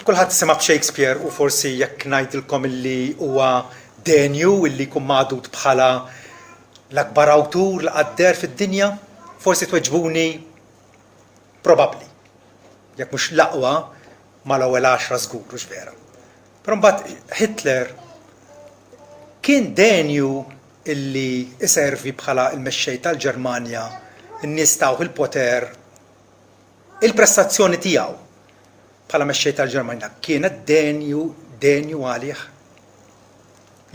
Kulħadd sema' b'Shakespeare u forsi jekk ngħidilkom illi huwa denju illi jkun magħdud bħala l-akbar awtur li qatt deher fid-dinja, forsi tweġbuni probabbli. Jekk mhux l-aqwa, mal-ewwel għaxra żgur, hux vera. Però mbagħad Hitler kien denju illi iservi bħala l-mexxej tal-Ġermanja, in-nies tawh il-poter Il-prestazzjoni tiegħu bħala mexxej tal-Ġermanja kienet denju denju għalih?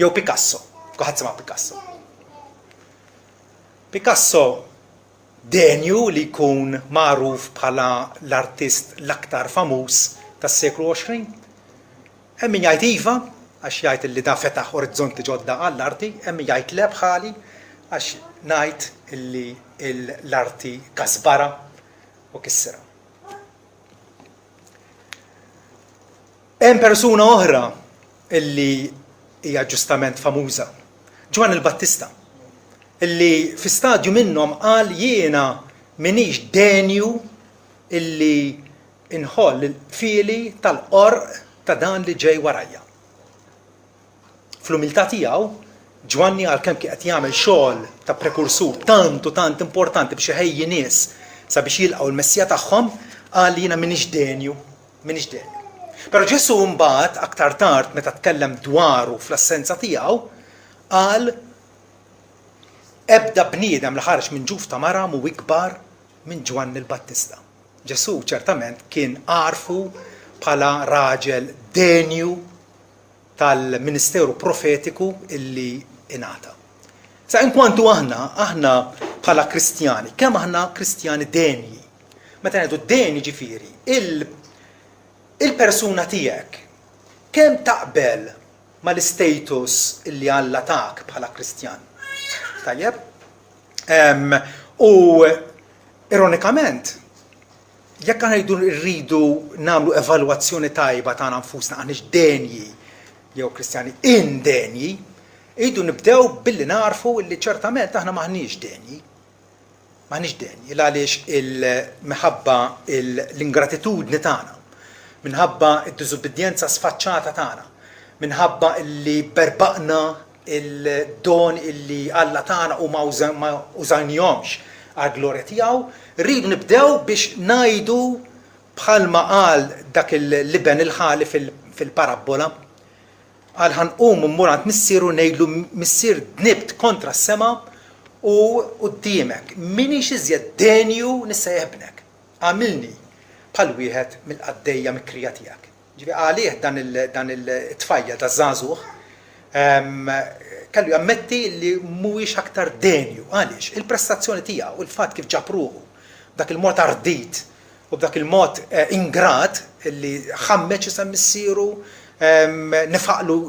Jew Picasso, kulħadd sema' Picasso. Picasso denju li jkun magħruf bħala l-artist l-aktar famuż tas-seklu 20? Hemm min jgħid iva, għax jgħid li da fetaħ orizzonti ġodda għall-arti, hemm min jgħid le bħali għax ngħid illi l-arti kasbarha u kissirha. Hemm persuna oħra illi hija ġustament famuża, Ġwanni l-Battista, illi fi stadju minnhom qal jiena minix denju illi inħoll il-qfieli tal-qorq ta' dan li ġej warajja. Fl-umiltà tiegħu, Ġwanni għalkemm kien qed jagħmel xogħol ta' prekursur tant u tant importanti biex iħejji nies sabiex jilqgħu l-Messija tagħhom, qal li jiena m'iniex denju, m'iniex denju. Però Ġesù mbagħad aktar tard meta tkellem dwaru fl-assenza tiegħu, qal ebda bniedem li ħareġ minn ġuf ta' mara mhu ikbar minn Ġwanni l-Battista. Ġesù ċertament kien għarfu bħala raġel denju tal-ministeru profetiku illi ingħata. Sa inkwantu aħna, aħna bħala Kristjani, kemm aħna Kristjani denji? Meta ngħidu denji ġifieri, il-persuna tiegħek kemm taqbel mal-istatus illi Alla tak bħala Kristjan? Tajjeb? U ironikament, jekk aħna rridu rridu nagħmlu evalwazzjoni tajba tagħna nfusna aħniex denji jew Kristjani indenji, irridu nibdew billi narfu li ċertament aħna m'aħniex denji. M'aħniex denji għaliex il-minħabba l-ingratitudni tagħna, minħabba d-diżubbidjenza sfaċċata tagħna, minħabba li berbaqna il-don illi Alla tana u ma użajnihomx għall-glorja tiegħu, rridu nibdew biex ngħidu bħalma qal dak l-iben il-ħali fil-parabbola, qal ħa nqum u mmur għand missier u ngħidlu missier dnibt kontra s-sema u quddiemek, m'iniex iżjed denju nissejjaħ ibnek, agħmilni bħal wieħed mill-qaddejja mikrija tiegħek. Ġifieri għalih dan it-tfajjel, daż-żagħżugħ, kellu jammetti li mhuwiex aktar denju. Għaliex? Il-prestazzjoni tiegħu, il-fatt kif ġab ruħu, b'dak il-mod ardit u b'dak il-mod ingrat li ħammeġ isem missieru, nefaqlu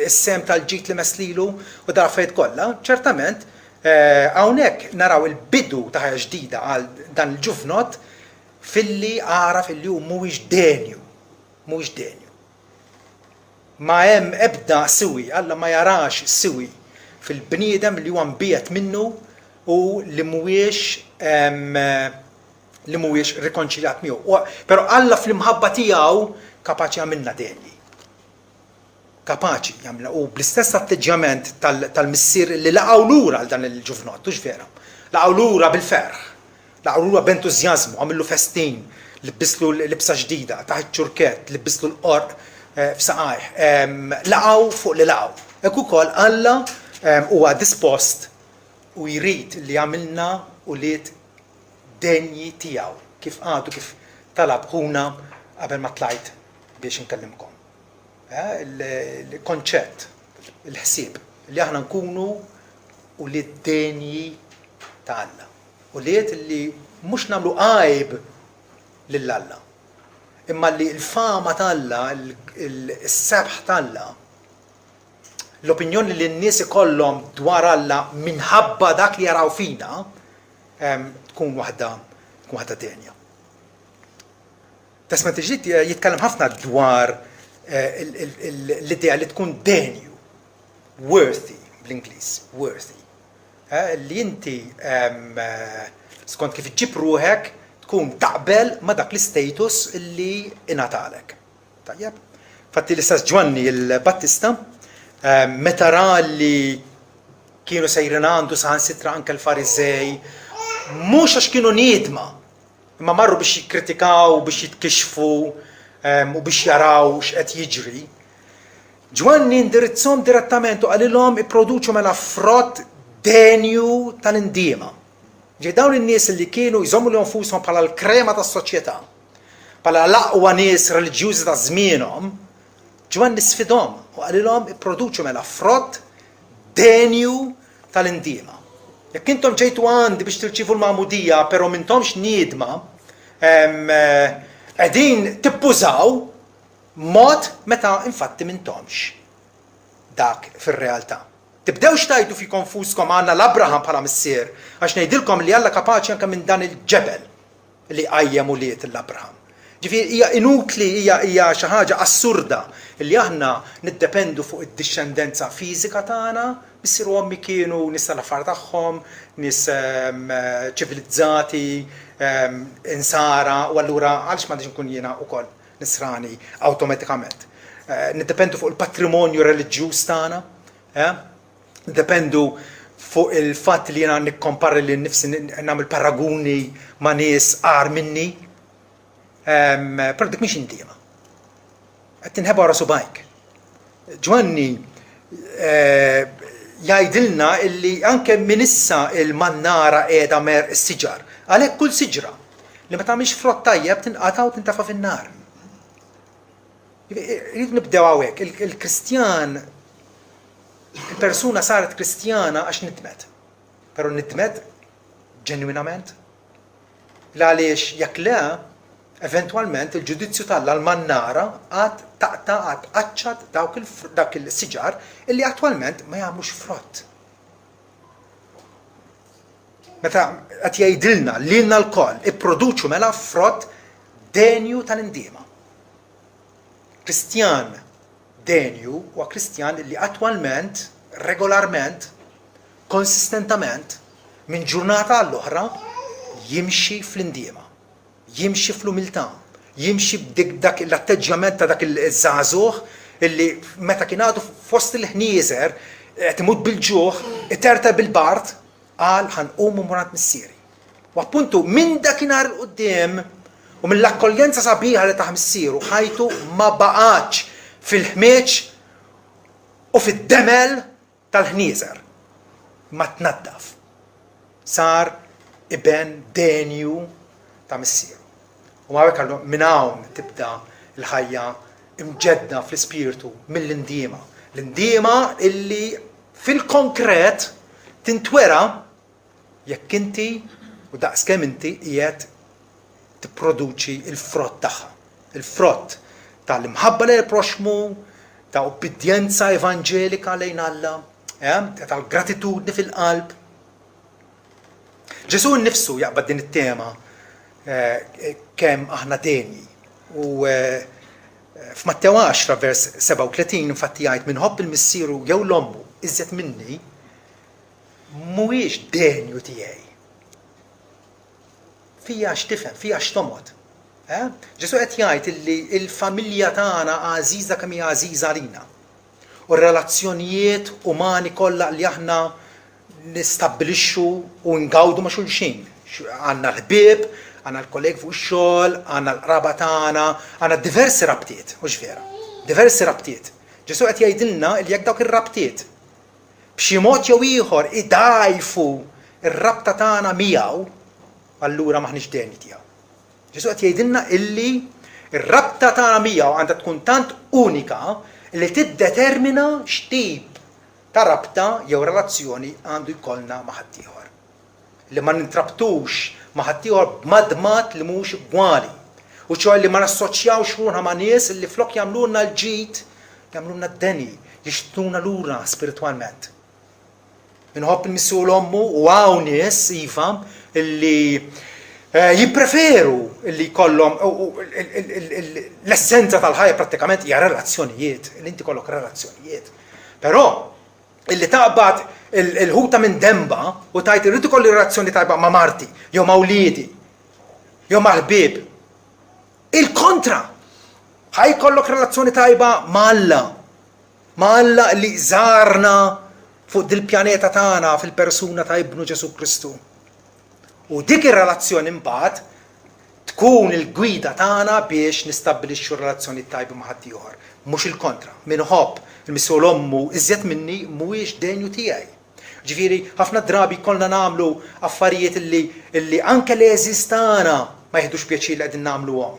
s-sehem tal-ġid li mess lilu u dal-affarijiet kollha, ċertament hawnhekk naraw il-bidu ta' ħajja ġdida għal dan il-ġuvnott Filli għaraf illi hu mhuwiex denju, mhuwiex denju. Ma hemm ebda siwi, Alla ma jarax siwi fil-bniedem li huwa mbiegħed minnu u li mhuwiex li mhuwiex rikonċiljat miegħu. Però Alla fl-imħabba tiegħu kapaċi jagħmilna denji. Kapaċi jagħmilha u bl-istess atteġġjament tal-missier li laqgħu lura għal dan il-ġuvnott, hux vera? Laqgħu lura bil-ferħ, laqgħu lura b'entużjażmu, għamillu festin, libbislu libsa ġdida, tah iċ-ċurkett, libbislu l-qorq eh, f'saqajh, laqgħu fuq li laqgħu. Hekk ukoll Alla huwa dispost u jrid li jagħmilna ulied denji tiegħu, kif għadu kif talab ħuna qabel ma tlajt biex inkellimkom. Il-konċett, il-ħsieb li aħna nkunu ulied denji ta' Alla. Ulied li mhux nagħmlu għajb lil Alla, imma li l-fama ta' Alla, is-sebħ ta' Alla, l-opinjoni li n-nies ikollhom dwar Alla minħabba dak li jaraw fina, tkun waħda tkun waħda denja. Testment il-Ġdid jitkellem ħafna dwar l-idea li tkun denju, worthy bl-Ingliż, worthy. Li inti skont kif iġġib ruħek tkun taqbel ma' dak l-istatus li ingħatalek. Tajjeb? Fatti l-istess Ġwanni l-Battista meta ra li kienu sejrin għandu saħansitra anke l-Fariżej, mhux għax kienu niedma, imma marru biex jikkritikaw, biex jitkixxfu u biex jaraw x'qed jiġri. Ġwanni indirizzhom direttament u qalilhom ipproduċu mela frott denju tal-indiema. Ġej dawn in-nies li kienu jżommu lil nfushom bħala l-krema tas-soċjetà, bħala l-aqwa nies reliġjużi ta' żmienhom, Ġwanni sfidhom u qalilhom ipproduċu mela frott denju tal-indiema. Jekk intom ġejtu għandi biex tirċievu l-magħmudija però m'intomx niedma, qegħdin tippużaw mod meta infatti m'intomx dak fir-realtà. Tibdewx tgħidu fikom nfuskom għandna l-Abraham bħala missier, għax ngħidilkom li Alla kapaċi anke minn dan il-ġebel li jqajjem ulied l-Abraham. Ġifieri hija inutli, hija hija xi ħaġa assurda li aħna niddependu fuq id-dixxendenza fiżika tagħna, missier u ommi kienu nies tal-affar tagħhom, nies ċivilizzati, insara, u allura għaliex m'għandix inkun jiena wkoll nisrani awtomatikament. Niddependu fuq il-patrimonju reliġjuż tagħna, eh? Niddependu fuq il-fatt li jiena nikkompara lili nnifsi nagħmel paraguni ma' nies agħar minni. Però dik mhix indiema. Qed tinħeba wara subgħajk. Ġwanni eh, jgħidilna illi anke minn issa il-mannara qiegħda mer is-siġar. Għalhekk kull siġra li ma tagħmilx frott tajjeb tinqata' u tintafa' fin-nar. Rrid nibdew hawnhekk, il-Kristjan, il-persuna saret Kristjana għax nidmet. Però nidmet ġenwinament? L-għaliex jekk le, eventwalment il-ġudizzju t'Alla l-mannara għad taqta' għad tqaċċat dawk il-siġar illi attwalment ma jagħmlux frott. Meta qed jgħidilna lilna lkoll ipproduċu mela frott denju tal-indiema. Kristjan denju huwa Kristjan li attwalment, regolarment, konsistentament, minn ġurnata għall-oħra jimxi fl-indiema, jimxi fl-umiltà, jimxi b'dak l-atteġġjament ta' dak iż-żagħżugħ illi meta kien għadu fost il-ħnieżer qed imut bil-ġuħ, iterter bil-bard, qal ħa nqum u mmur għand missieri. U appuntu minn dakinhar 'il quddiem u mill-akkoljenza sabiħa li tah missieru ħajtu ma baqgħetx fil-ħmieġ u fid-demel tal-ħnieżer, imma tnaddaf. Sar iben denju ta' missieru. U hawnhekk allura minn hawn tibda l-ħajja mġedda fl-ispirtu mill-indiema. L-indiema illi fil-konkret tintwera Jekk inti, u daqskemm inti qiegħed tipproduċi l-frott tagħha. Il-frott tal-imħabba lejn il-proxxmu, ta' ubbidjenza evanġelika lejn Alla, eh, tal-gratitudni fil-qalb. Ġesù nnifsu jaqbad din it-tema eh, kemm aħna denji. U eh, f'Mattew 10 vers 37 infatti jgħid minħobb il-missieru jew l-ommu iżjed minni mhuwiex denju tiegħi. Fija x'tifhem, fija x'tomgħod. Eh? Ġesù qed jgħid illi l-familja tagħna għażiża kemm hija għażiża għalina. U r-relazzjonijiet umani kollha li aħna nistabbilixxu u ngawdu ma' xulxin. Għandna l-ħbieb, għandna l-kollegi fuq ix-xogħol, għandna l-qraba tagħna, għandna diversi rabtiet, mhux vera? Diversi rabtiet. Ġesù qed jgħidilna li jekk dawk ir-rabtiet b'xi mod jew ieħor idgħajfu r-rabta tagħna miegħu, allura m'aħniex denji tiegħu. Ġesù qed jgħidilna illi r-rabta tagħna miegħu għandha tkun tant unika li tiddetermina x'tip ta' rabta jew relazzjoni għandu jkollna ma' ħaddieħor. Li ma nintrabtux ma' ħaddieħor b'madmad li mhux ugwali, u ċoe li ma nassoċjawx ruħna ma' nies li flok jagħmlulna l-ġid, jagħmlulna d-deni, jixtnuna lura spiritwalment. Inħobb il-missier u l-ommu u hawn nies, iva, li eh, jippreferu li jkollhom l-essenza tal-ħajja prattikament hija relazzjonijiet, li inti kollok relazzjonijiet. Però illi taqbad il-ħuta minn denba u tgħid irrid ikolli relazzjoni tajba ma' marti, jew ma' wliedi, jew ma' ħbieb. Il-kontra! Ħa jkollok relazzjoni tajba ma' Alla. Ma' Alla li żarna fuq dil-pjaneta tagħna fil-persuna ta' Ibnu Ġesù Kristu. U dik ir-relazzjoni mbagħad tkun il-gwida tagħna biex nistabbilixxu relazzjoni tajba ma' ħaddieħor, mhux il-kontra. Min iħobb il-missier u l-ommu iżjed minni mhuwiex denju tiegħi. Ġifieri, ħafna drabi jkollna nagħmlu affarijiet illi illi anke l-għeżież tagħna ma jiħdux pjaċir li qegħdin nagħmluhom.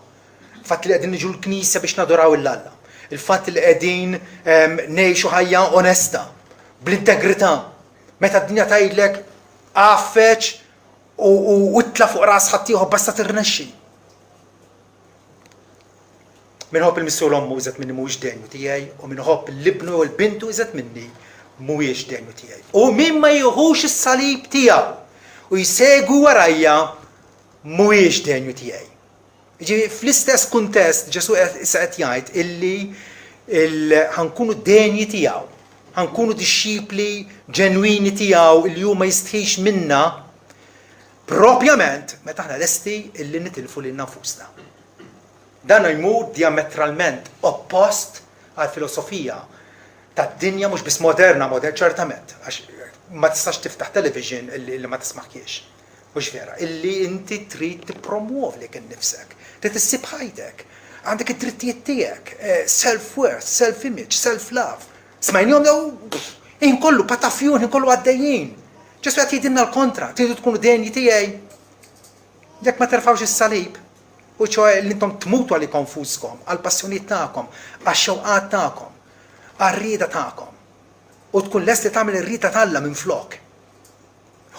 Il-fatt li qegħdin niġu l-knisja biex nadoraw 'l Alla. Il-fatt li qegħdin ehm, ngħixu ħajja onesta, bl-integrità. Meta d-dinja tgħidlek għaffeġ u, u itla' fuq ras ħaddieħor basta tirnexxi. Min iħobb il-missier u l-ommu iżjed minni mhuwiex denju tiegħi, u min iħobb l-ibnu jew il-bintu iżjed minni mhuwiex denju tiegħi. U min ma jieħux is-salib tiegħu u jsegwi warajja mhuwiex denju tiegħi. Ġifieri fl-istess kuntest Ġesù issa qed jgħid illi ħankunu denji tiegħu, ħankunu dixxipli ġenwini tiegħu illi hu ma jistħix minna propjament meta aħna lesti illi nitilfu lilna nfusna. Dan jmur diametralment oppost għall-filosofija tad-dinja mhux biss moderna, modern ċertament, għax ma tistax tiftaħ television illi ma tismaħkiex. Mhux vera, illi inti trid tippromwovi lilek innifsek, trid issib ħajtek, għandek id-drittijiet tiegħek, eh, self-worth, self-image, self-love. Smajnihom daw ħin kollu patafjun, ħin kollu għaddejjin. Ġesu qed jgħidilna l-kontra, tridu tkunu denji tiegħi. Jekk ma terfgħux is-salib, u ċoe li intom tmutu għalikom nfuskom, għall-passjonijiet tagħkom, għax-xewqat tagħkom, għar-rieda tagħkom. U tkun lest li tagħmel ir-rieda t'Alla minflok.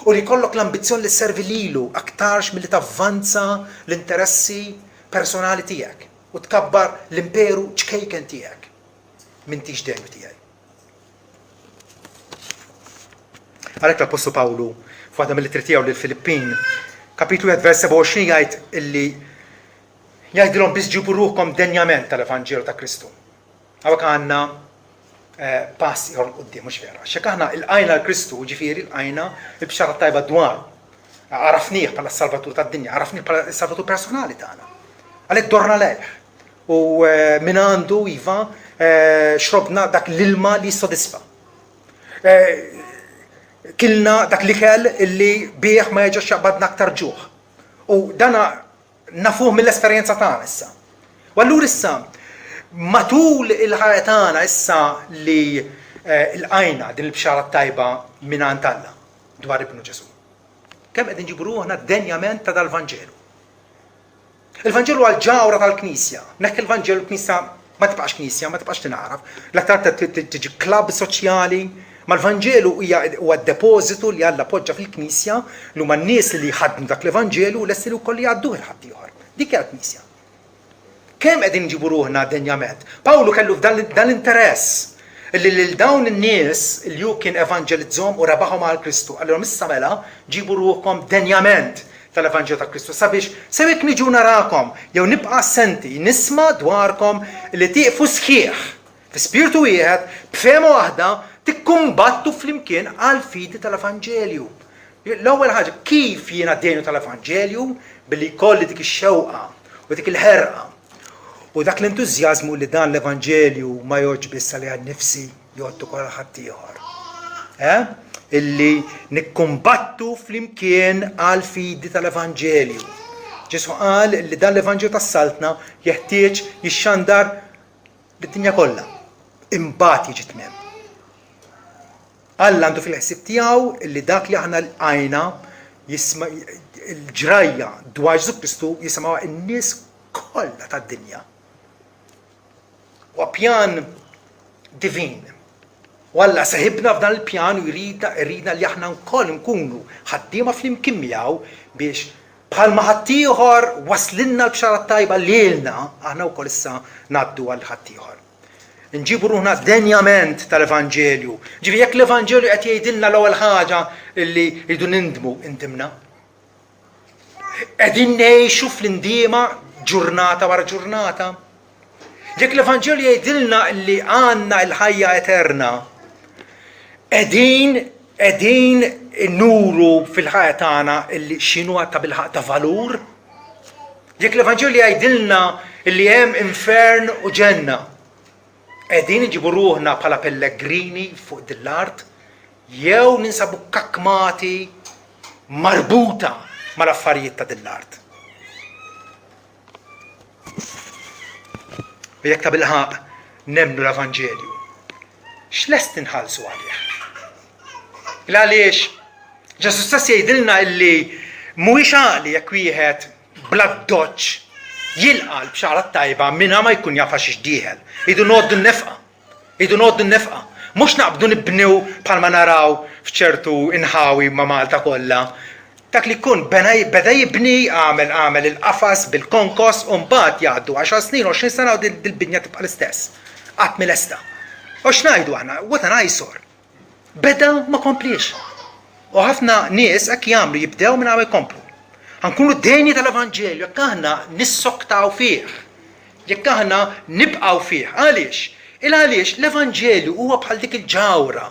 U li jkollok l-ambizzjoni li sservi lilu aktarx milli tavvanza l-interessi personali tiegħek u tkabbar l-imperu ċkejken tiegħek. M'intix denju tiegħi. Għalhekk l-Appostlu Pawlu f'waħda mill-ittri tiegħu lill-Filippin, kapitlu 1 vers 27 jgħid illi jgħidilhom biss ġibu ruħkom denjament tal-Evanġelu ta' Kristu. Hawnhekk għandna eh, pass ieħor quddiem, mhux vera. Xek aħna ilqajna l-Kristu, ġifieri lqajna l-bxara tajba dwar. Għarafnieh bħala s-salvatur tad-dinja, għarafnieh bħala s-salvatur personali tagħna. Għalhekk dorna lejh. U eh, minn għandu iva eh, xrobna dak l-ilma li jissodisfa. Kilna dak l-ikel illi bih ma jerġax jaqbadna aktar ġuħ. U dana Nafuh mill-esperjenza tagħna issa. U allura issa, matul il-ħajja tagħna issa li eh, lqajna din il-bxara tajba mingħand Alla dwar ibnu Ġesù. Kemm qed inġibu ruħna denjament ta' dal-Vanġelu. Il-Vanġelu għal ġawra tal-Knisja. Nek il-Vanġelu l-Knisja ma tibqax Knisja, ma tibqax tingħaraf. L-aktar tiġi klabb soċjali, ma l-Vanġelu hija huwa d-depożitu li Alla poġġa fil-Knisja li huma n-nies li jħaddmu dak l-Evanġelu u lesti li wkoll jgħadduh il ħaddieħor. Dik hija l-Knisja. Kemm qegħdin nġibu ruħna denjament? Pawlu kellu f'dan l-interess li lil dawn in-nies li hu kien evanġelizzhom u rebaħhom għal Kristu, qalilhom issa mela ġibu ruħkom denjament tal-Evanġelju ta' Kristu sabiex sew jekk niġu narakom jew nibqa' assenti nisma' dwarkom li tieqfu sħiħ fi spirtu wieħed, b'fehma waħda, tikkumbattu flimkien għall-fidi tal-Evanġelju. L-ewwel ħaġa, kif jiena denju tal-Evanġelju? Billi jkolli dik ix-xewqa u dik il-ħerqa u dak l-entużjażmu li dan l-Evanġelju ma jgħoddx biss għalija nnifsi, jgħodd ukoll għal ħaddieħor. Eh? Illi nikkumbattu flimkien għal fidi tal-Evanġelju. Ġesu qal li dan l-Evanġelju tas-Saltna jeħtieġ jixxandar lid-dinja kollha. Imbagħad jiġi tmiem. Alla għandu fil-ħsieb tiegħu li dak li aħna lqajna jisma' l-ġrajja dwar Ġesù Kristu jisimgħuha n-nies kollha tad-dinja. Huwa pjan divin. U Alla seħibna f'dan il-pjan u jridna jridna li aħna wkoll nkunu ħaddiema flimkien miegħu biex bħalma ħaddieħor waslilna l-bxara t-tajba lilna, aħna wkoll issa ngħaddu għal ħaddieħor. Nġibu ruħna denjament tal-Evanġelju. Ġifieri jekk l-Evanġelju qed jgħidilna l-ewwel ħaġa li rridu nindmu, indimna. Qegħdin ngħixu fl-indiema ġurnata wara ġurnata. Jekk l-Evanġelju jgħidilna li għandna l-ħajja eterna, qegħdin qegħdin nuru fil-ħajja tagħna li x'inhu ta' bilħaq ta' valur? Jekk l-Evanġelju jgħidilna li hemm infern u ġenna, qegħdin inġibu ruħna bħala pellegrini fuq din l-art jew ninsabu kakmati marbuta mal-affarijiet ta' din l-art. U jekk ta' bilħaq nemmnu l-Evanġelju, x'lest inħallsu għalih? Il-għaliex Ġesù stess jgħidilna illi mhuwiex għaqli jekk wieħed bl-addoċċ jilqa' l-bxara t-tajba mingħajr ma jkun jaf għax dieħel. Idu ngħoddu n-nefqa. Idu ngħoddu n-nefqa. Mhux naqbdu nibnew bħalma naraw f'ċertu inħawi ma' Malta kollha. Dak li jkun bena beda jibni, għamel għamel il-qafas bil-konkos u mbagħad jgħaddu għaxar snin, 20 sena u dil-binja tibqa' l-istess. Qatt mhi lesta. U x'ngħidu aħna? What an eyesore. Beda ma kompliex. U ħafna nies hekk jagħmlu jibdew minn ma jkomplu. Ħa nkunu denji tal-Evanġelju jekk aħna nissoktaw fih. Jekk aħna nibqgħu fih. Għaliex? Il għaliex l-Evanġelju huwa bħal dik il-ġawra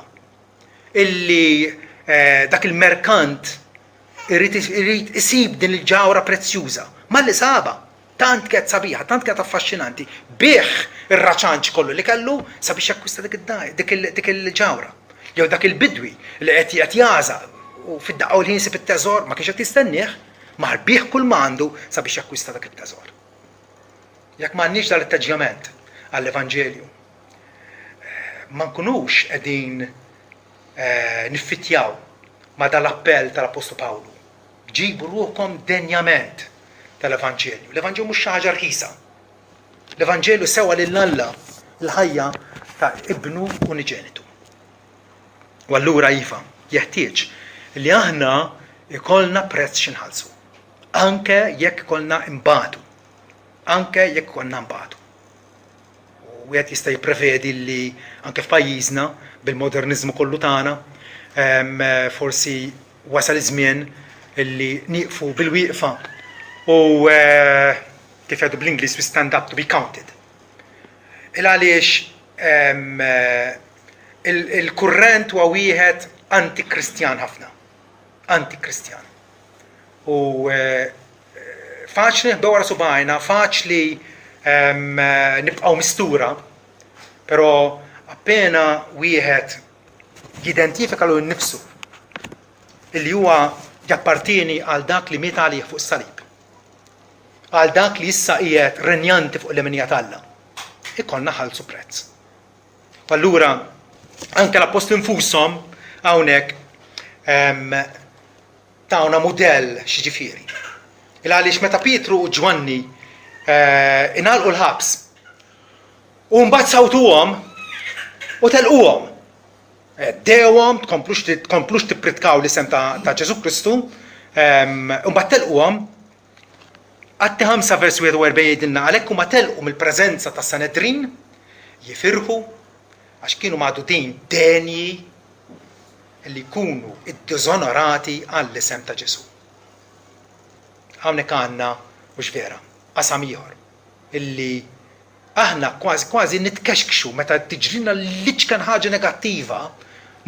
illi eh, dak il-merkant irid isib din il-ġawra prezzjuża. Malli saba. Tant kienet sabiħa, tant kienet affaxxinanti, biegħ ir-raċanċ kollu li kellu sabiex jakkwista dik il-ġawhra. Jew dak il-bidwi li qed qed jagħżaq u fid-daqqa u l-ħin isib it-teżor, ma kienx qed jistennieh, mar biegħ kull ma għandu sabiex jakkwista dak it-teżor. Jekk m'għandniex dal-atteġġjament għall-Evanġelju, ma nkunux qegħdin eh, niffittjaw ma dal-appell tal-Appostlu Pawlu. Ġibu ruħkom denjament tal-Evanġelju. L-Evanġelju mhux xi ħaġa rħisa. L-Evanġelju sewa lil Alla l-ħajja ta' ibnu uniġenitu. U allura iva, jeħtieġ li aħna ikollna prezz x'inħallsu. Anke jekk ikollna imbatu. Anke jekk ikollna mbatu. U wieħed jista' jipprevedi li anke f'pajjiżna bil-moderniżmu kollu tagħna forsi wasal iż-żmien li nieqfu bil-wieqfa u kif jgħidu bl-Ingliż we stand up to be counted. Il għaliex il-kurrent huwa wieħed anti-Kristjan ħafna. Anti-Kristjan. U faċli nħbew wara subgħajna, faċli nibqgħu mistura, però appena wieħed jidentifika lu nnifsu illi huwa jappartieni għal dak li miet għalih fuq is-salib. Għal dak li issa qiegħed renjanti fuq l-leminija t'Alla. Ikollna ħallsu prezz. U allura anke l-appostli nfushom hawnhekk tawna mudell x'jiġifieri. Il għaliex meta Pietru u Ġwanni eh, ingħalqu l-ħabs u mbagħad sawtuhom u telquhom. Eh, dewhom, tkomplux tkomplux tippritkaw l-isem ta' Ġesù Kristu, ehm, u mbagħad telquhom Atti 5 vers 41 jgħidilna għalhekk huma telqu mill-preżenza ta' Sanedrin jifirħu għax kienu magħdudin denji li jkunu ddiżonorati għall-isem ta' Ġesù. Hawnhekk għandna, hux vera, qasam ieħor illi aħna kważi kważi nitkexkxu meta tiġrilna l-iċken ħaġa negattiva,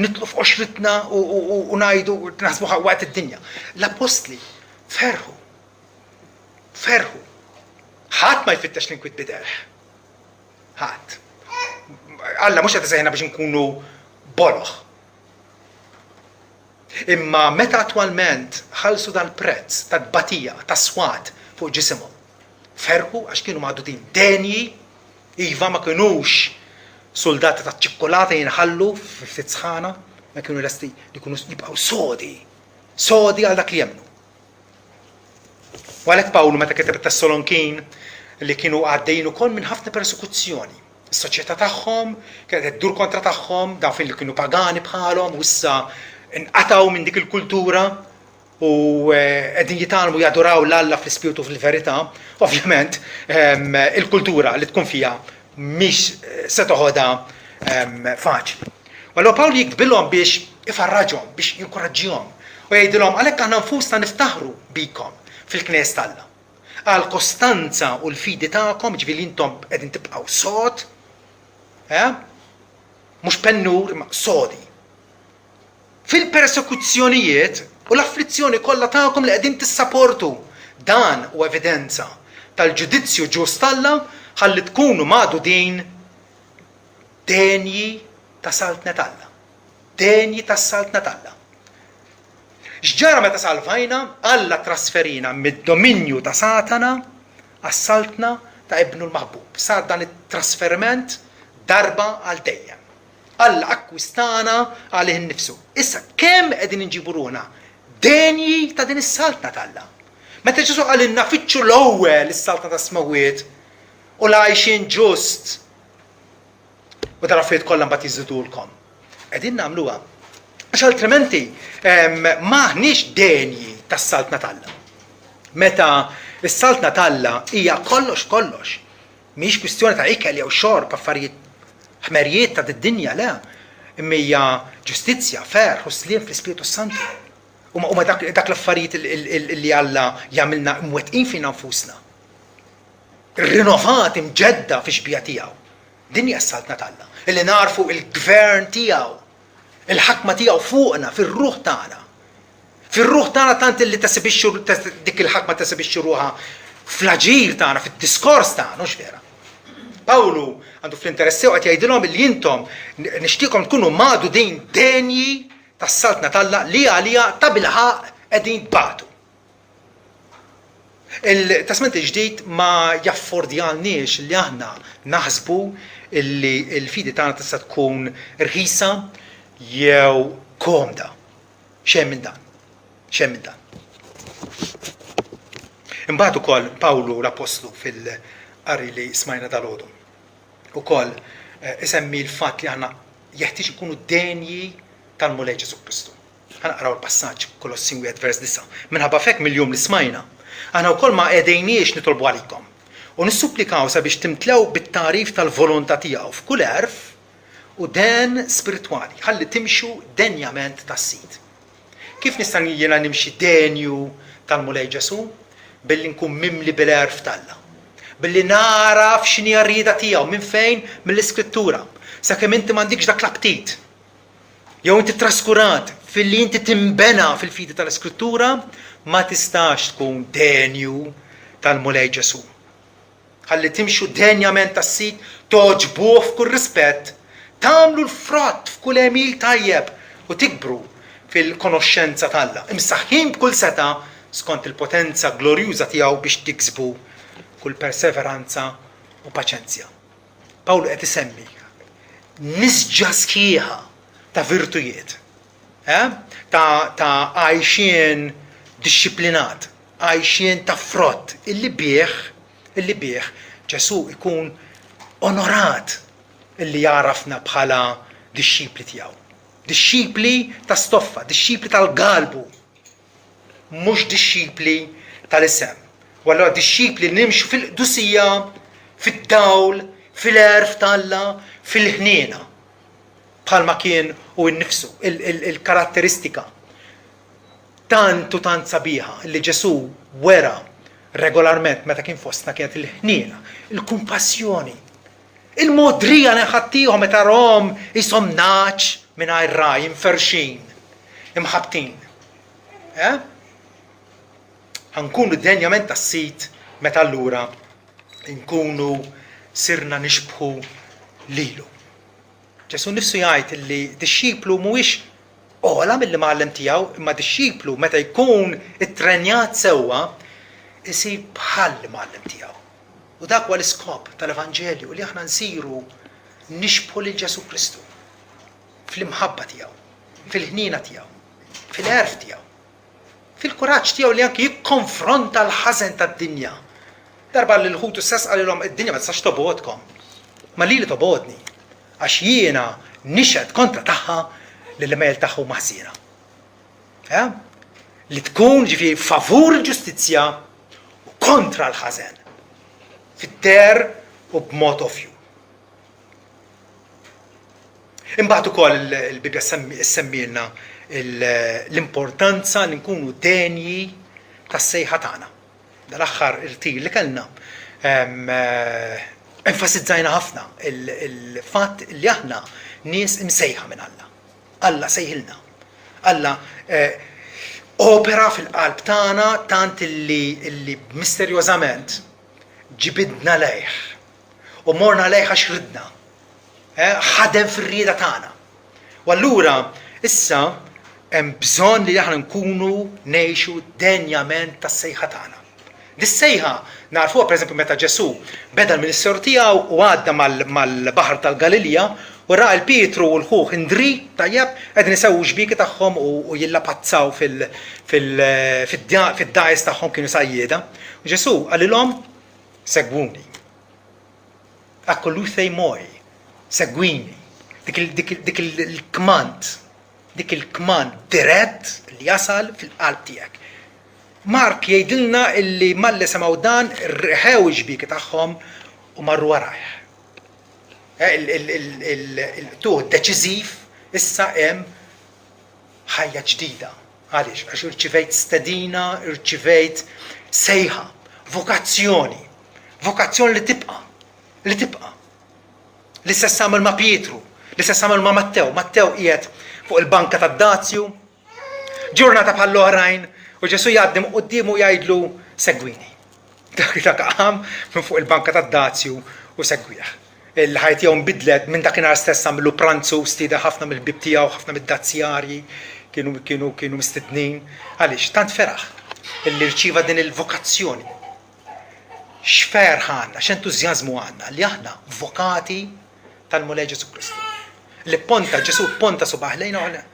nitlu f'qoxritna u ngħidu naħsbu waqt id-dinja. L-appostli ferħu. Ferħu. Ħadd ma jfittex l-inkwiet bideh. Ħadd. Alla mhux qed isejħna biex inkunu boloh. Imma meta attwalment ħallsu dal-prezz ta' tbatija, ta' swat fuq ġisimhom, ferħu għax kienu magħdudin denji, iva ma kinux suldati ta' ċikkulata jinħallu fi ftit sħana, ma kienu lesti li jkunu jibqgħu sodi, sodi għal dak li jemmnu. U għalhekk Pawlu meta kiteb it-Tessalonkin li kienu għaddejjin ukoll minn ħafna persekuzzjoni. Is-soċjetà tagħhom kienet qed ddur kontra tagħhom, dawn fejn li kienu pagani bħalhom u issa nqatgħu minn dik il-kultura u eh, qegħdin jitgħallmu jaduraw l-Alla fl-ispirtu fil-verità. Ovvjament ehm, il-kultura li tkun fiha mhix eh, se toħodha ehm, faċli. U allura Pawlu jiktbilhom biex ifarraġhom, biex jinkoraġġihom u jgħidilhom għalhekk aħna nfusna niftaħru bikom fil-knejjes t'Alla. Għall-kostanza u l-fidi tagħkom, jiġifieri li intom qegħdin tibqgħu sod, eh? Mhux pennur, imma sodi. Fil-persekuzzjonijiet u l-afflizzjoni kollha tagħkom li qegħdin tissaportu. Dan hu evidenza. tal-ġudizzju ġust t'Alla ħalli tkunu magħdudin denji ta' saltnet Alla. Denji tas-saltna t'Alla. X'ġara meta salvajna? Alla ttrasferina mid-dominju ta' Satana għas-saltna ta' Ibnu l-maħbub. Sar dan it-trasferiment darba għal dejjem. Alla akkwistana għalih innifsu. Issa, kemm qegħdin inġibu ruħna denji ta' din is-saltna t'Alla? Meta Ġesù qalilna fittxu l-ewwel is-saltna tas-smewwiet u l-għajxien ġust, U dal-affarijiet kollha mbagħad jiżdidulkom. Qegħdin nagħmluha. Għax altrimenti m'aħniex denji tas-saltna t'Alla. Meta s-saltna t'Alla hija kollox kollox, mhijiex kwistjoni ta' ikel jew xorb, affarijiet ħmerijiet ta' did-dinja, le. Imma hija ġustizzja, ferħ u sliem fl-Ispirtu Santu. Huma dak l-affarijiet li Alla jagħmilna mwettqin fina nfusna. Rinnovati, mġedda fix-xbieha tiegħu. Din hija s-Saltna t'Alla, illi nagħrfu l-gvern tiegħu, il-ħakma tiegħu fuqna, fir-ruħ tagħna. Fir-ruħ tagħna tant illi tesibixxi dik il-ħakma tesibixxi ruħha fl-aġir tagħna, fid-diskors tagħna, hux vera? Pawlu għandu fl-interess tiegħu qed jgħidilhom illi intom nixtieqkom tkunu magħdudin denji tas-Saltna t'Alla li għaliha tabilħaqq qegħdin tbatu. Il-Testment il-Ġdid ma jaffordjalniex li aħna naħsbu li l-fidi tagħna tista' tkun rħisa jew komda. Xejn minn dan. Xejn minn dan. Imbagħad ukoll Pawlu l-Appostlu fil-qari li smajna dalgħodu ukoll eh, isemmi l-fatt li aħna jeħtieġ nkunu denji tal-Mulej Ġesù Kristu. Ħa naqraw il-passaġġ, Kolossin wieħed vers 9. Minħabba f'hekk mill-jum li smajna, aħna wkoll ma qegħdejniex nitolbu għalikom, u nissupplikaw sabiex timtlew bit-tagħrif tal-volontà tiegħu f'kull għerf u dehen spiritwali, ħalli timxu denjament tas-Sid. Kif nista' jiena nimxi denju tal-Mulej Ġesù? Billi nkun mimli bil-għerf t'Alla. Billi nagħraf x'inhi r-rieda tiegħu. Minn fejn? Mill-Iskrittura. Sakemm inti m'għandikx dak l-aptit jew inti traskurat filli inti tinbena fil-fidi tal-Iskrittura, ma tistax tkun denju tal-Mulej Ġesù. Ħalli timxu denjament tas-Sid, togħġbuh f'kull rispett, tagħmlu l-frott f'kull għemil tajjeb u tikbru fil-konoxxenza t'Alla, imsaħħin b'kull setgħa skont il-potenza glorjuża tiegħu biex tiksbu kull perseveranza u paċenzja. Pawlu qed isemmi nisġa sħiħa ta' virtujiet, eh? ta', ta għajxien dixxiplinat, għajxien ta' frott, illi bih, illi bih Ġesù ikun onorat illi jagħrafna bħala dixxipli tiegħu. Dixxipli ta' stoffa, dixxipli tal-galbu, mhux dixxipli tal-isem. U allura dixxipli li nimxu fil-qdusija, fid-dawl, fil-għerf t'Alla, fil-ħniena. Bħalma kien hu nnifsu, il-karatteristika tant u tant sabiħa li Ġesù wera regolarment meta kien fostna kienet il-ħniena, il-kumpassjoni, il-mogħdrija lejn ħaddieħor meta rahom qishom nagħaġ mingħajr ragħaj, imferrxin, imħabbtin. Eh? Ħa nkunu denjament tas-Sid meta allura nkunu sirna nixbħu lilu. Ġesù nnifsu jgħid li dixxiplu mhuwiex ogħla mill-imgħallem tiegħu, imma dixxiplu meta jkun ittrenjat sewwa isir bħall-imgħallem tiegħu. U dak huwa l-iskop tal-Evanġelju li aħna nsiru nixbħu lil Ġesù Kristu fl-imħabba tiegħu, fil-ħniena tiegħu, fil-għerf tiegħu, fil-kuraġġ tiegħu li anki jikkonfronta l-ħażen tad-dinja. Darba lil ħutu stess qalilhom id-dinja ma tistax tobgħodkom, ma lili tobgħodni, għax jiena nixhed kontra tagħha li l-għemejjel tagħha huma ħżiena. Eh? Li tkun ġifieri favur il-ġustizzja u kontra l-ħażen. Fid-deher u b'mod ovvju. Imbagħad ukoll il-Bibbja ssemmilna l-importanza li nkunu denji tas-sejħa tagħna. Dal-aħħar irtir li kellna enfasizzajna ħafna il-fatt li aħna nies imsejħa minn Alla. Alla sejħilna. Alla eh, opera fil-qalb tagħna tant illi, illi misterjożament. ġibidna lejh. U morna lejh għax ridna. Eh, ħadem fir-rieda tagħna. U allura issa hemm bżonn li aħna nkunu ngħixu denjament tas-sejħa tagħna. Dis-sejħa narfuha pereżempju meta Ġesù beda l-ministeru tiegħu u għadda mal-baħar tal-Galilja u ra 'l Pietru u l-ħuh Indri, tajjeb, qegħdin isewwu x-xbieki tagħhom u jillapazzaw fid-dgħajjes tagħhom kienu sajjieda. U Ġesù qalilhom, Segwuni. Akoluthei moi, segwini. Dik il-kmand, dik il-kmand dirett li jasal fil-qalb tiegħek. Mark jgħidilna illi malli semgħu dan reħew ix-xbieki tagħhom u marru warajh. Eh, il-qtugħ deċiżiv issa hemm ħajja ġdida. Għaliex? Għax irċivejt stedina, irċivejt sejħa, vokazzjoni. Vokazzjoni li tibqa', li tibqa'. L-istess għamel ma' Pietru, l-istess għamel ma' Mattew. Mattew qiegħed fuq il-banka tad-dazju, Ġurnata bħall-oħrajn u Ġesù jgħaddi minn quddiemu u jgħidlu segwini. Dak dak qam minn fuq il-banka tad-dazju u segwih. Il-ħajja tiegħu nbidlet minn dakinhar stess għamillu pranzu stieden ħafna mill-ħbieb tiegħu, ħafna mid-dazzjarji kienu kienu kienu mistednin. Għaliex? Tant feraħ illi rċieva din il-vokazzjoni. X'ferħ għandna, x'entużjażmu għandna li aħna vokati tal-Mulej Ġesù Kristu. Li pponta Ġesù pponta subgħajh lejna u qalilna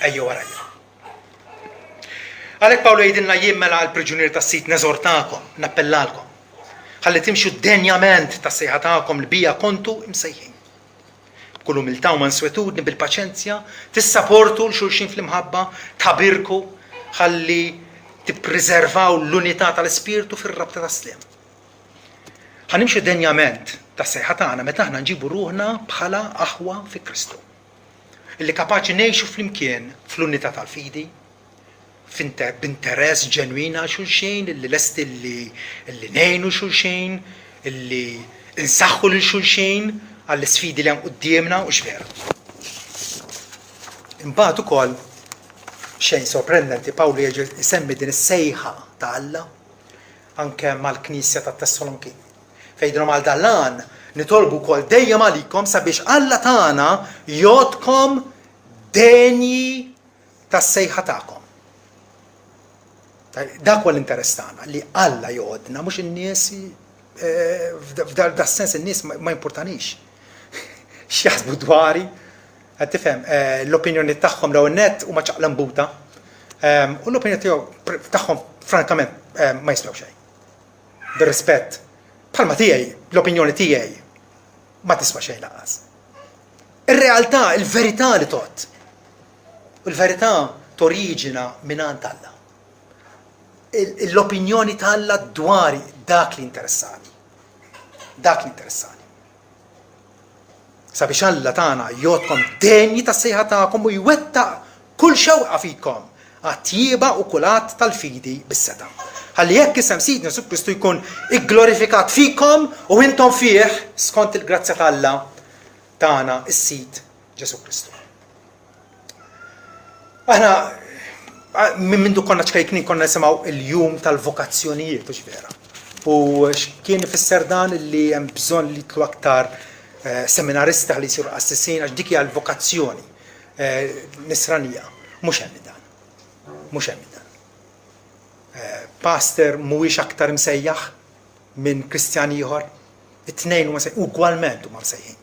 Ejjew warajja. Għalhekk Pawlu jgħidilna jien mela l-priġunier tas-Sid neżortakom, nappellalkom, ħalli timxu denjament tas-sejħa tagħkom li bija kontu imsejħin. B'kull umiltà u manswetudni bil-paċenzja, tissaportu l xulxin fl-imħabba, tħabirku ħalli tippreservaw l-unità tal-ispirtu fir-rabta tas-sliem. Ħa nimxu denjament tas-sejħa tagħna meta aħna nġibu ruħna bħala aħwa fi Kristu. Illi kapaċi ngħixu flimkien fl-unità tal-fidi, b'interess ġenwin għal xulxin, illi lesti li illi ngħinu xulxin, illi nsaħħu lil xulxin għall-isfidi li hemm quddiemna u x'vera. Imbagħad ukoll xejn sorprendenti Pawlu jerġa' jsemmi din is-sejħa ta' Alla anke mal-Knisja tat-Tessalonkin. Fejn għal dan l-għan nitolbu wkoll dejjem għalikom sabiex Alla tagħna jgħoddkom denji tas-sejħa tagħkom. Dak huwa l-interess tagħna li Alla jgħoddna mhux in-nies eh, f'da sens in-nies ma jimpurtanix. X'jaħsbu dwari? Qed tifhem, eh, l-opinjoni tagħhom l nett huma ċaqlambuta ehm, u l-opinjoni tiegħu tagħhom frankament eh, ma jiswew xejn. Bir-rispett, bħalma tiegħi, l-opinjoni tiegħi ma tiswa xejn lanqas. Ir-realtà, il-verità li tgħodd. U l-verità toriġina mingħand Alla. L-opinjoni t'Alla dwari dak li interessani. Dak li interessani. Sabiex Alla tagħna jgħoddkom denji tas-sejħa tagħkom u jwettaq kull xewqa fikom għat-tjieba u kull att tal-fidi bis-setgħa. Ħalli hekk isem Sidna Ġesù Kristu jkun igglorifikat fikom u intom fih skont il-grazzja t'Alla tagħna is-Sid Ġesù Kristu. Aħna minn mindu konna ċkejknin konna nisimgħu il-jum tal-vokazzjonijiet, hux vera. U x'kien ifisser dan li hemm bżonn li jitlu aktar eh, seminaristi ħalli jsiru qassisin għax dik hija l-vokazzjoni eh, nisranija. Mhux hemm dan. Mhux hemm dan. Eh, pastor mhuwiex aktar imsejjaħ minn Kristjan ieħor. It-tnejn huma ugwalment huma msejħin.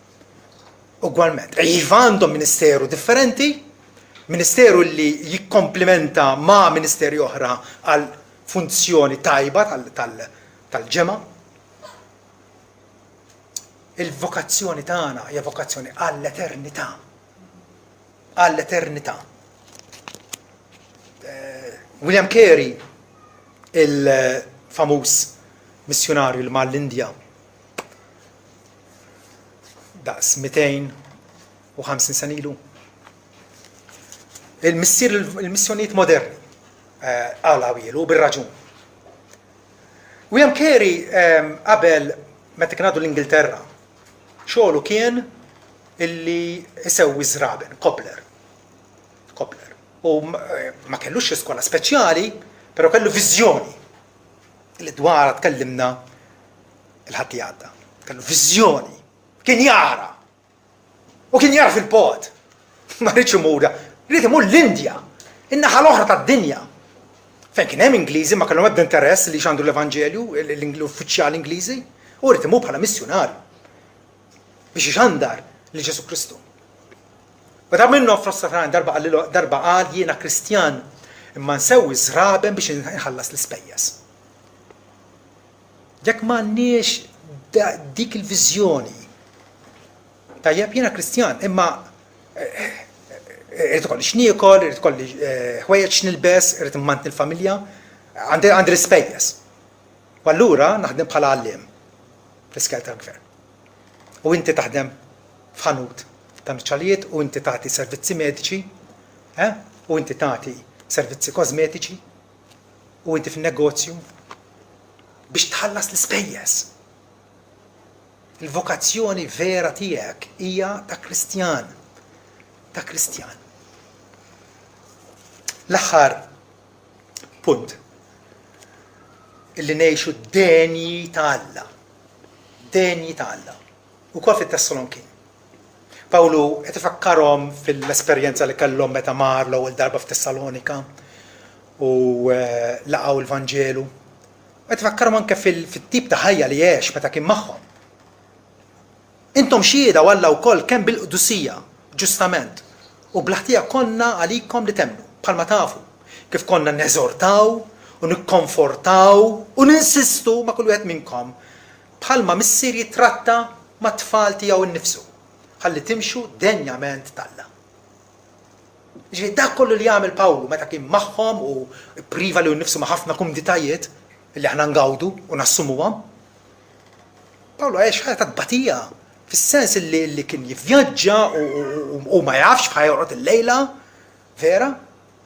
Ugwalment. Iva għandhom ministeru differenti, ministeru li jikkomplimenta ma' ministeri oħra għal funzjoni tajba tal-ġemgħa. Il-vokazzjoni tagħna hija vokazzjoni għall-eternità. Għall-eternità. Eh, William Carey, il-famuż missjunarju li mar l-Indja, daqs 250 sena ilu. Il-missier il-missjonijiet moderni eh, għala wielu bir-raġun. William Carey ehm, qabel meta kien għadu l-Ingilterra, xogħlu kien illi isewwi żraben, cobbler. Cobbler. U eh, ma kellux xi skola speċjali, però kellu viżjoni. Li dwarha tkellimna il-Ħadd li għadda. Kellu viżjoni. Kien jara. U kien jara fil-bogħod. Ma rridx imur, rrid imur l-Indja, in-naħa l-oħra tad-dinja. Fejn kien hemm Ingliżi ma kellhom ebda interess li xandu l-Evanġelju, l-uffiċjali Ingliżi, u rrid imur bħala missjunarju biex ixandar li Ġesu Kristu. Meta minnhom fost oħrajn darba qalilhom darba qal jiena Kristjan imma nsewwi ż-żraben biex inħallas l-ispejjeż. Jekk m'għandniex dik il-viżjoni, tajjeb jiena Kristjan imma irrid ikolli x'niekol, irrid ikolli eh, ħwejjeġ x'nilbes, irrid immantni l-familja, għandi l-ispejjeż. U allura naħdem bħala għalliem fl-iskel tal-gvern. U inti taħdem f'ħanut ta' nuċċalijiet u inti tagħti servizzi mediċi, eh? u inti tagħti servizzi kosmetiċi, u inti fin-negozju biex tħallas l-ispejjeż. Il-vokazzjoni vera tiegħek hija ta' Kristjan. Ta' Kristjan. L-aħħar punt illi ngħixu denji ta' Alla. Denji ta' Alla. Ukoll fit-Tessalonkin. Pawlu qed ifakkarhom fil-esperjenza li kellhom meta mar l-ewwel darba f'Tessalonika u eh, laqgħu l-Vanġelu. Qed ifakkarhom anke fil-tip ta' ħajja li għex meta kien magħhom. Intom xhieda u Alla wkoll kemm bil-qdusija, ġustament, u bl-ħtija konna għalikom li temmnu, bħalma tafu, kif konna neżortaw u nikkonfortaw u ninsistu ma' kull wieħed minnkom Bħalma missier jittratta mat-tfal tiegħu nnifsu, ħalli timxu denjament t'Alla. Jiġifieri dak kollu li għamel Pawlu meta kien magħhom u ppriva lilu nnifsu ma' ħafna kumditajiet li aħna ngawdu u nassumuhom. Pawlu għex ħajja ta' tbatija fis-sens li, li kien jivvjaġġa u, u, u ma jafx f'ħajja joqgħod illejla, vera,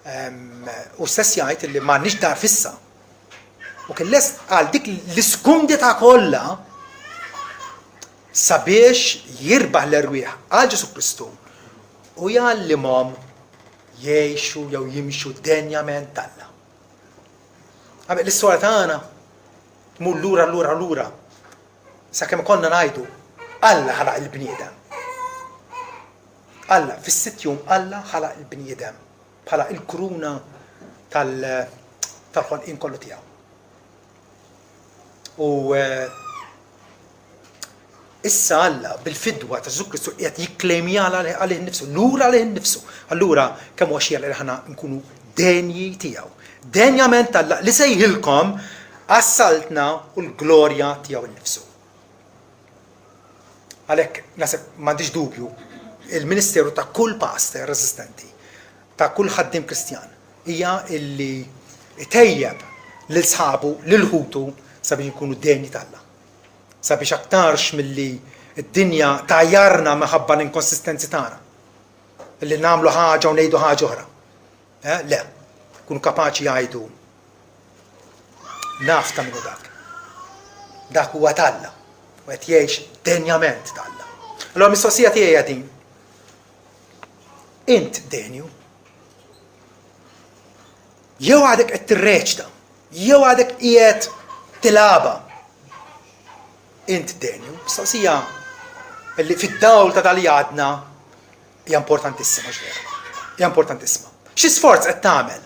Hu stess jgħid li m'għandniex dar fissa. U kien lest għal dik l-iskumdità kollha sabiex jirbaħ l-erwieħ għal Ġesu Kristu u jgħallimhom jgħixu jew jimxu denjament t'Alla. Għamil l-istorja tagħna tmur lura lura lura sakemm konna ngħidu Alla ħalaq il-bniedem. Alla, fis-sitt jum Alla ħalaq il-bniedem bħala il-kuruna tal-ħolqien kollu tiegħu. U eh, issa Alla bil-fidwa ta' Ġesù Kristu qiegħed jikklejmja għalih innifsu, lura għalih innifsu. Allura kemm huwa xieraq li aħna nkunu denji tiegħu. Denjament Alla li sejħilkom għas-saltna u l-glorja tiegħu nnifsu. Għalhekk, naħseb m'għandix dubju, il-ministeru ta' kull pastor eżistenti, ta' kull ħaddiem Kristjan, hija illi jtejjeb lil sħabu, lil ħutu sabiex ikunu denji t'Alla. Sabiex aktarx milli d-dinja tgħajjarna minħabba l-inkonsistenzi tagħna. Illi nagħmlu ħaġa u ngħidu ħaġa oħra. Eh, le, kunu kapaċi jgħidu Naf ta' min hu dak. Dak huwa t'Alla u qed jgħix denjament t'Alla. Allora mistoqsija tiegħi hija din. Int denju? Jew għadek qed tirreċta, jew għadek qiegħed tilaba. Int denju? Mistoqsija li fid-dawl ta' dal għadna hija importantissima x'vera. Hija importantissima. Xi sforz qed tagħmel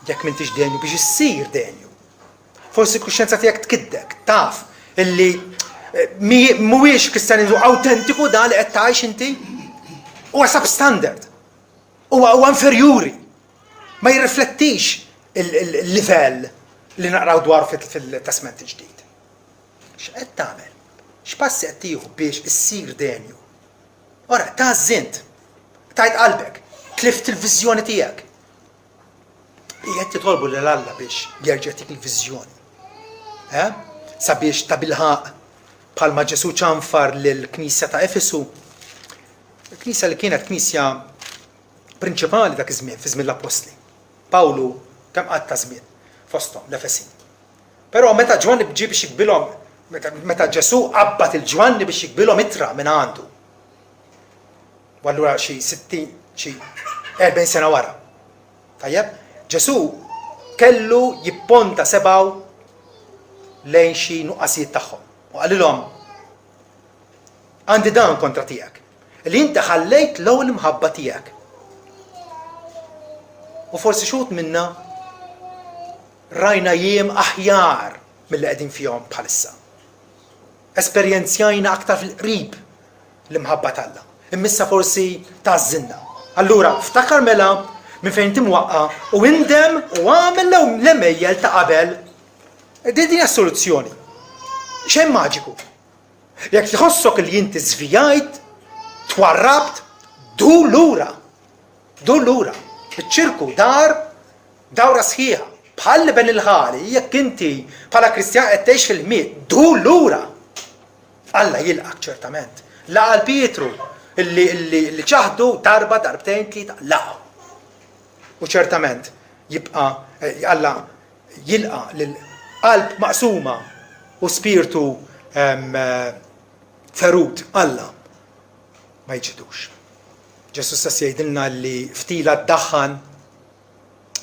Jekk m'intix denju biex issir denju. Forsi l-kuxjenza tiegħek tkiddek, taf illi eh, mhuwiex kristjaniżmu awtentiku dan li qed tgħix inti. Huwa substandard. Huwa huwa inferjuri. Ma jirriflettix il-livell li naqraw dwar fil-Testament il-Ġdid. X'qed tagħmel? X'passi qed tieħu biex issir denju? Ora, tażżint, tajt qalbek, tlift il-viżjoni tiegħek. Qiegħed titolbu lil Alla biex jerġa' jtik il-viżjoni. Eh? Sabiex ta' bilħaq bħalma Ġesu ċanfar lill-Knisja ta' Efesu, il-Knisja li kienet knisja prinċipali dak iż-żmien, fi żmien l-Appostli. Pawlu kemm qatta żmien fosthom l-Efesin. Però meta Ġwanni ġie biex jikbilhom, meta Ġesu qabbat il-Ġwanni biex jikbilhom ittra minn għandu. U allura xi 60, xi 40 sena wara. Tajjeb, Ġesù kellu jipponta sebgħu lejn xi nuqqasijiet tagħhom. U qalilhom, Għandi dan kontra tiegħek, li inti ħallejt l-ewwel imħabba tiegħek. U forsi xi wħud minna rajna jiem aħjar milli qegħdin fihom bħalissa. Esperjenzjajna aktar fil-qrib l-imħabba t'Alla. Imma issa forsi tgħażżilna. Allura, ftakar mela minn fejn inti mwaqqa' u indem u agħmel l-għemejjel ta' qabel. Din hija s-soluzzjoni. Xejn maġiku. Jekk tħossok li inti żvijajt, twarrabt, dur lura. Dur lura. Iċ-ċirku dar dawra sħiħa. Bħal ben il-ħali, jekk inti bħala Kristjan qed tgħix fil-ħmied, dur lura. Alla jilqgħek ċertament. Laqa' 'l Pietru illi illi ċaħdu darba, darbtejn, tlieta, laqgħu. U ċertament jibqa' Alla jilqa' lil qalb maqsuma u spirtu ferut Alla ma jiċħdux. Ġesù stess jgħidilna li ftila ddaħħan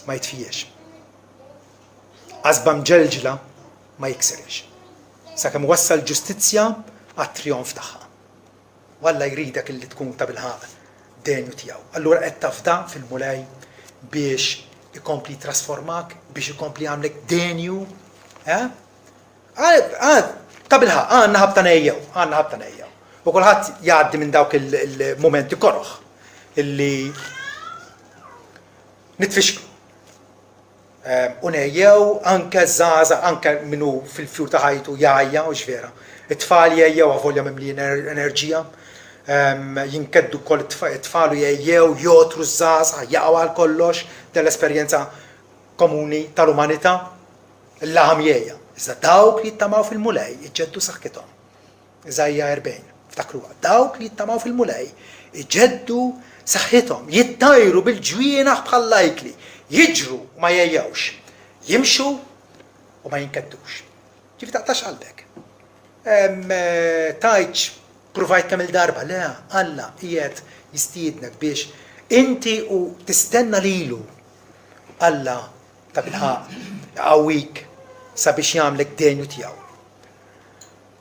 ma jitfijiex. Qasba mġelġla ma jiksirhiex. Sakemm iwassal ġustizzja għat-trijonf tagħha. U Alla jridek illi tkun tabilħaqq denju tiegħu. Allura qed tafda fil-Mulej biex ikompli jittrasformak, biex ikompli jagħmlek denju, eh? Tabilħaqq, għandna ħabta ngħejjew, għandna ħabta ngħejjew. U kulħadd jgħaddi minn dawk il-mumenti koroh illi nitfixklu. U ngħejjew anke ż-żgħażagħ, anke min hu fil-fjur ta' ħajtu jgħajja, hux vera. It-tfal jgħejjew avolja mimlijin enerġija. Jinkeddu wkoll it-tfal u jgħejjew, jogħtru ż-żgħażagħ, jaqgħu għal kollox, din l-esperjenza komuni tal-umanità. Il-laħam jgħejja. Iżda dawk li jittamaw fil-Mulej iġeddu saħħithom. Iżaija 40, ftakruha, dawk li jittamaw fil-Mulej iġeddu saħħithom, jittajru bil-ġwienaħ bħall-ajkli, jiġru u ma jgħejjewx, jimxu u ma jinkeddux. Ġifieri taqtax qalbek. Tgħidx pruvajt kemm-il darba, le, Alla qiegħed jistiednek biex inti u tistenna lilu. Alla tabilħaqq iqawwik sabiex jagħmlek denju tiegħu.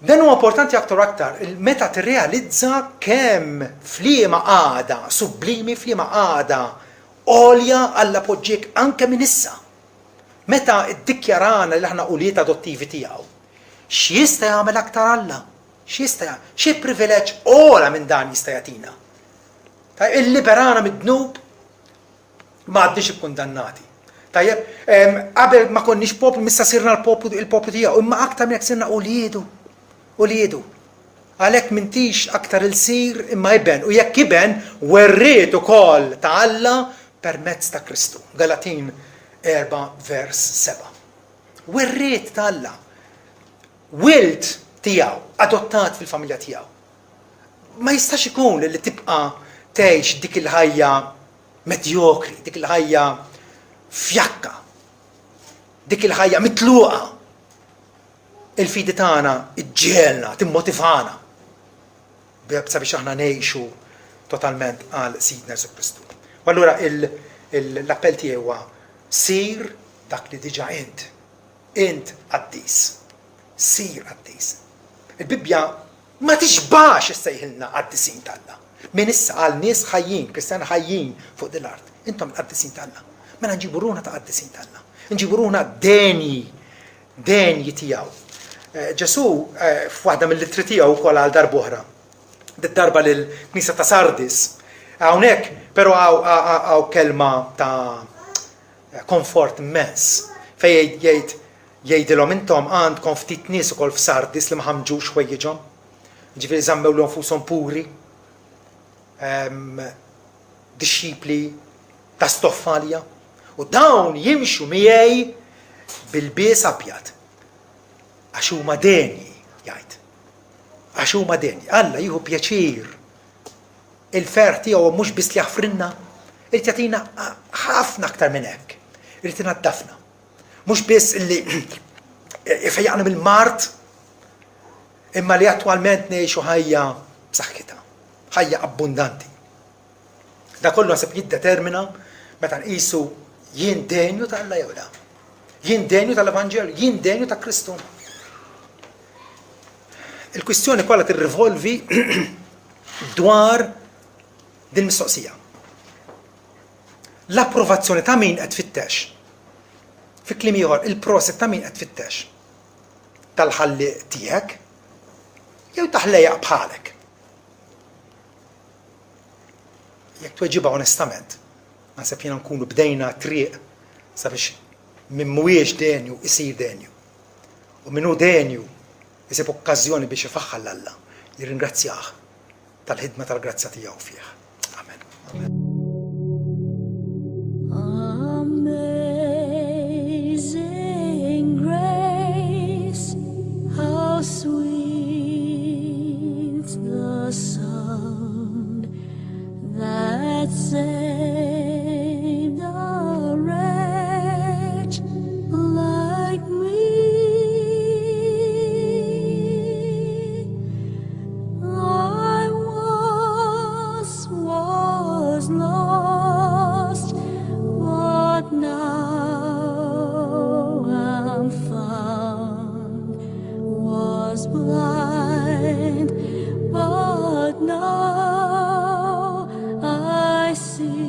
Dan huwa importanti aktar u aktar meta tirrealizza kemm f'liema qagħda sublimi, f'liema qagħda għolja Alla poġġiek anke minn issa. Meta ddikjarana li aħna ulied adottivi tiegħu. X'jista' jagħmel aktar Alla? X'jista' jagħmel? Xi privileġġ ogħla minn dan jista' jagħtina? Illiberana mid-dnub Ma għadniex ikkundannati. Tajjeb, qabel ma konniex poplu, missa sirna l-poplu il-poplu tiegħu, imma aktar minn hekk sirna uliedu. Uliedu. Għalhekk m'intix aktar ilsir imma iben, u jekk iben, werriet ukoll ta' Alla permezz ta' Kristu. Galatin 4 vers 7. Werriet ta' Alla. Wild tiegħu, adottat fil-familja tiegħu. Ma jistax ikun li tibqa' tgħix dik il-ħajja medjokri, dik il-ħajja fjakka, dik il-ħajja mitluqa. Il-fidi tagħna ġġiegħelna, timmotivana sabiex aħna ngħixu totalment għal Sidna Ġesù Kristu. U allura l-appell tiegħi huwa sir dak li diġà int. Int qaddis. Sir qaddis. Il-Bibbja Ma tixbax issejħilna qaddisin t'Alla. Minn issa għal nies ħajjin, Kristjani ħajjin fuq din l-art, intom il-qaddisin t'Alla. Mela nġibu ruħna ta' qaddisin t'Alla. Nġibu ruħna denji, denji tiegħu. Ġesù f'waħda mill-ittri tiegħu wkoll għal darb'oħra, did-darba lill-Knisja ta' Sardis, hawnhekk però hawn kelma ta' komfort immens fejn jgħid Jgħidilhom, Intom għandkom ftit nies ukoll f'Sardis li ma ħammġux ħwejjiġhom, jiġifieri żammew lil nfushom puri, dixxipli ta' stoffa għalija, u dawn jimxu miegħi b'ilbies abjad, għax huma denji, jgħid. Għax huma denji. Alla jieħu pjaċir. Il-ferħ tiegħu mhux biss li jaħfrilna, irid jagħtina ħafna aktar minn hekk. Irid inaddafna. Mhux biss li ifejjaqna mill-mard, imma li attwalment ngħixu ħajja b'saħħitha, ħajja abbundanti. Da kollu naħseb jiddetermina meta nqisu jien denju ta' Alla jew le. Jien denju tal-Evanġelju, jien denju ta' Kristu. Il-kwistjoni kollha tirrivolvi dwar din mistoqsija. L-approvazzjoni ta' min qed tfittex? Fi kliem ieħor, il-prosit ta' min qed tfittex? Tal-ħallieq tiegħek jew ta' ħlejjaq bħalek? Jekk tweġibha onestament, naħseb jiena nkunu bdejna triq sabiex min mhuwiex denju isir denju. U min hu denju isib okkażjoni biex ifaħħar 'l Alla, jirringrazzjah tal-ħidma tal-grazzja tiegħu fih. Amen. Amazing grace, how sweet the sound that saved a wretch like me. I once was lost, but now am found. Was blind, but now I see.